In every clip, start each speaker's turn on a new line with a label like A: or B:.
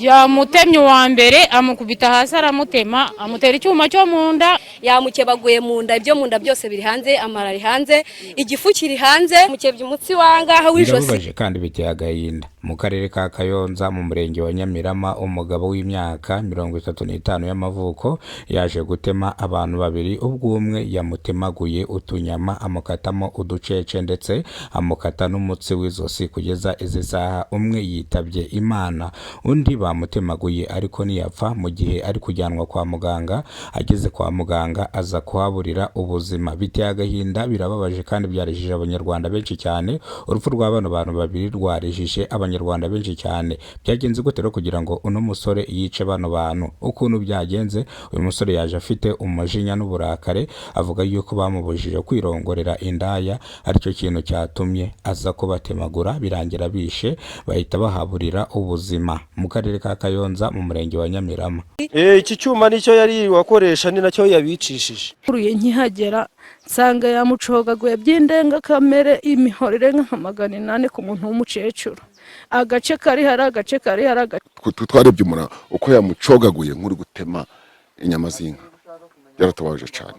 A: Yamutemye uwa mbere, amukubita hasi, aramutema, amutera icyuma cyo mu nda.
B: Yamukebaguye mu nda, ibyo mu nda byose biri hanze, amara ari hanze, igifu kiri hanze, mukebye umutsi wangaha w'ijosi.
C: Birababaje kandi biteye agahinda. Mu karere ka Kayonza, mu murenge wa Nyamirama, umugabo w'imyaka 35 y'amavuko yaje gutema abantu babiri, ubwo umwe yamutemaguye utunyama, amukatamo uducece, ndetse amukata n'umutsi w'izosi. Kugeza izi saha umwe yitabye Imana, undi bamutemaguye ariko ntiyapfa. Mu gihe ari kujyanwa kwa muganga, ageze kwa muganga aza kuhaburira ubuzima. Biteye agahinda, birababaje kandi byarijije Abanyarwanda benshi cyane. Urupfu rwa bano bantu babiri rwarijije Abanyarwanda benshi cyane. Byagenze gute rero kugira ngo uno musore yice bano bantu? Ukuntu byagenze, uyu musore yaje afite umujinya n'uburakare, avuga yuko bamubujije kwirongorera indaya, aricyo kintu cyatumye aza kubatemagura, birangira bishe, bahita bahaburira ubuzima mu karere ka Kayonza, mu murenge wa Nyamirama.
D: Iki cyuma nicyo yari wakoresha, ni nacyo yabicishije.
E: Uruye nkihagera nsanga yamucogaguye by'indengakamere, imihoro irenga nka 800 ku muntu w'umukecuru. Agace kari hari, agace kari hari agace.
F: Twarebye umuntu uko yamucogaguye nk'uri gutema inyama z'inka, byaratubabaje cyane.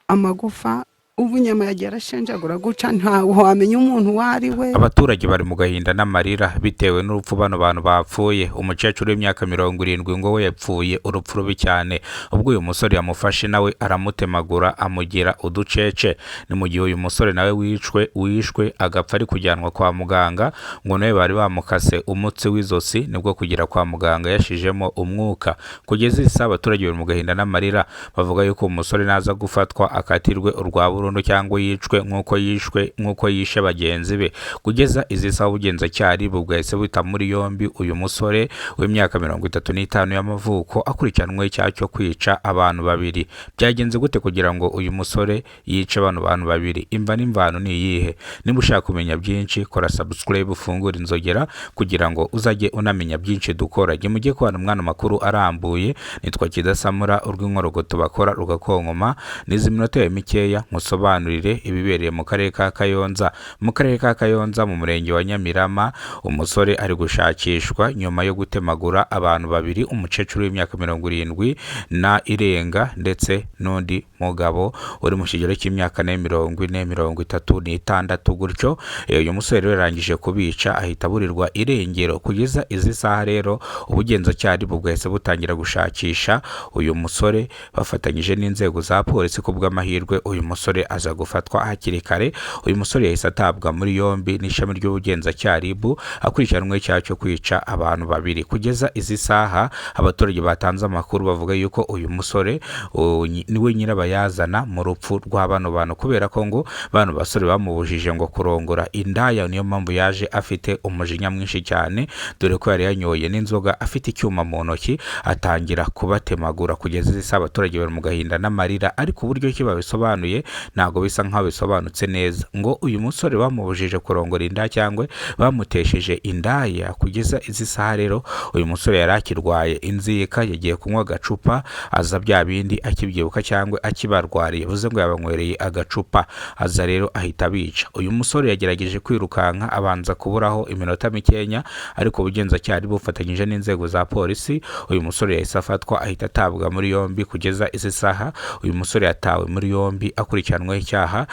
G: Amagufa, ubu inyama yagiye arashenjagura guca, ntawe wamenya umuntu uwo ari we.
C: Abaturage bari mu gahinda n'amarira bitewe n'urupfu bano bantu bapfuye. Umukecuru w'imyaka 70 ngo we yapfuye urupfu rubi cyane, ubwo uyu musore yamufashe nawe aramutemagura, amugira uducece. Ni mu gihe uyu musore nawe wishwe agapfa ari kujyanwa kwa muganga, ngo nawe bari bamukase umutsi w'izosi, nibwo kugera kwa muganga yashijemo umwuka. Kugeza iyi saha abaturage bari mu gahinda n'amarira, bavuga yuko umusore naza gufatwa akatirwe urwa burundu cyangwa yicwe nk'uko yishwe, nk'uko yishe bagenzi be. Kugeza izi saha ubugenzacyaha bwahise buta muri yombi uyu musore w'imyaka 35 y'amavuko, akurikiranweho icyaha cyo kwica abantu babiri. Byagenze gute kugira ngo uyu musore yice bano bantu babiri? Imva n'imvano ni iyihe? Niba ushaka kumenya byinshi, kora subscribe, ufungure inzogera kugira ngo uzajye unamenya byinshi dukora. Jye mujye kubana umwana makuru arambuye, nitwa Kidasamura, urw'inkorogoto bakora rugakonkoma. N'izi minota yawe mikeya nkusobanurire ibibereye mu karere ka Kayonza. Mu karere ka Kayonza, mu murenge wa Nyamirama, umusore ari gushakishwa nyuma yo gutemagura abantu babiri, umukecuru w'imyaka 70 na irenga ndetse n'undi mugabo uri mu kigero cy'imyaka nayo 40, 36 gutyo. Uyu musore rero yarangije kubica, ahita aburirwa irengero. Kugeza izi saha rero ubugenzacyaha bwahise butangira gushakisha uyu musore bafatanyije n'inzego za polisi. Ku bw'amahirwe uyu musore aza gufatwa hakiri kare. Uyu musore yahise atabwa muri yombi n'ishami ry'ubugenzacyaha RIB, akurikiranweho icyaha cyo kwica abantu babiri. Kugeza izi saha abaturage batanze amakuru bavuga yuko uyu musore niwe nyirabayazana mu rupfu rwa bano bantu, kubera ko ngo bano basore bamubujije ngo kurongora indaya, niyo mpamvu yaje afite umujinya mwinshi cyane, dore ko yari yanyoye n'inzoga, afite icyuma mu ntoki, atangira kubatemagura. Kugeza izi saha abaturage bari mu gahinda n'amarira, ariko uburyo ki babisobanuye ntabwo bisa nkaho bisobanutse neza. Ngo uyu musore bamubujije kurongora indaya cyangwa bamutesheje indaya. Kugeza izi saha rero uyu musore yari akirwaye inzika, yagiye kunywa agacupa, aza bya bindi akibyibuka cyangwa akibarwariye, bivuze ngo yabanywereye agacupa, aza rero ahita abica. Uyu musore yagerageje kwirukanka, abanza kuburaho iminota mikenya, ariko ubugenzacyaha bufatanyije n'inzego za polisi, uyu musore yahise afatwa, ahita atabwa muri yombi. Kugeza izi saha uyu musore yatawe muri yombi, akurikiranweho icyaha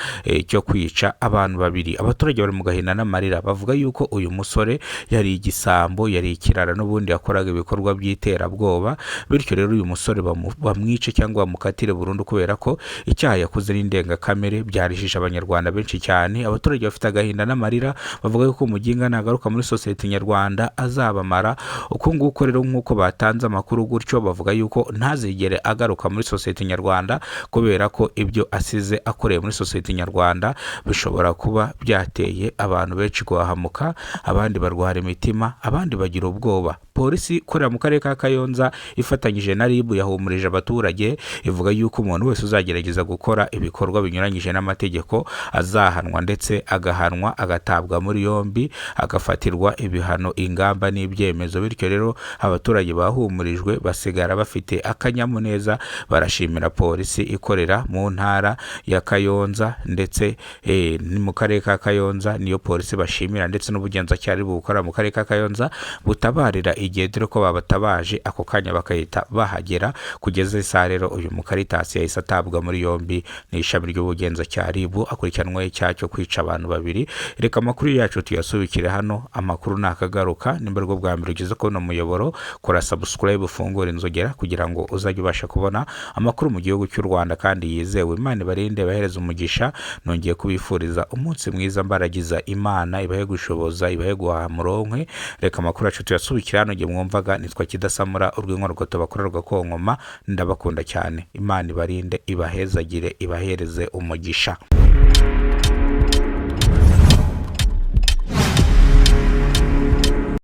C: cyo kwica abantu babiri. Abaturage bari mu gahinda n'amarira, bavuga yuko uyu musore yari igisambo, yari ikirara, n'ubundi yakoraga ibikorwa by'iterabwoba. Bityo rero uyu musore bamwice cyangwa bamukatire burundu, kubera ko icyaha yakoze n'indengakamere, byarijije Abanyarwanda benshi cyane. Abaturage bafite agahinda n'amarira, bavuga yuko umuginga nagaruka muri sosiyete nyarwanda azabamara. Uko nguko rero nk'uko batanze amakuru gutyo, bavuga yuko ntazigere agaruka muri sosiyete nyarwanda, kubera ko ibyo asize akoreye muri sosiyete nyarwanda bishobora kuba byateye abantu benshi guhahamuka, abandi barwara imitima, abandi bagira ubwoba. Polisi ikorera mu karere ka Kayonza ifatanyije na RIB yahumurije abaturage, ivuga yuko umuntu wese uzagerageza gukora ibikorwa binyuranyije n'amategeko azahanwa, ndetse agahanwa agatabwa muri yombi, agafatirwa ibihano, ingamba n'ibyemezo. Bityo rero abaturage bahumurijwe, basigara bafite akanyamuneza, barashimira polisi ikorera mu ntara ya Kayonza, ndetse ni mu karere ka Kayonza niyo polisi bashimira, ndetse n'ubugenzacyaha bukora mu karere ka Kayonza butabarira igihe, dore ko babatabaje ako kanya bakahita bahagera. Kugeza isaha rero uyu mukaritasi yahise atabwa muri yombi n'ishami ry'ubugenzacyaha RIB, akurikiranweho icyaha cyo kwica abantu babiri. Reka amakuru yacu tuyasubikire hano, amakuru nakagaruka. Nimba aribwo bwa mbere ugeze kubona umuyoboro, kora subscribe, ufungure inzogera kugira ngo uzajye ubasha kubona amakuru mu gihugu cy'u Rwanda kandi yizewe. Imana ibarinde, bahereze umugisha. Nongeye kubifuriza umunsi mwiza, mbaragiza Imana ibahe gushoboza, ibahe guhaha muronkwe. Reka amakuru yacu tuyasubikire hano. Igihe mwumvaga nitwa Kidasamura urw'inkorgoto bakorerwa konkoma. Ndabakunda cyane, Imana ibarinde, ibahezagire, ibahereze umugisha.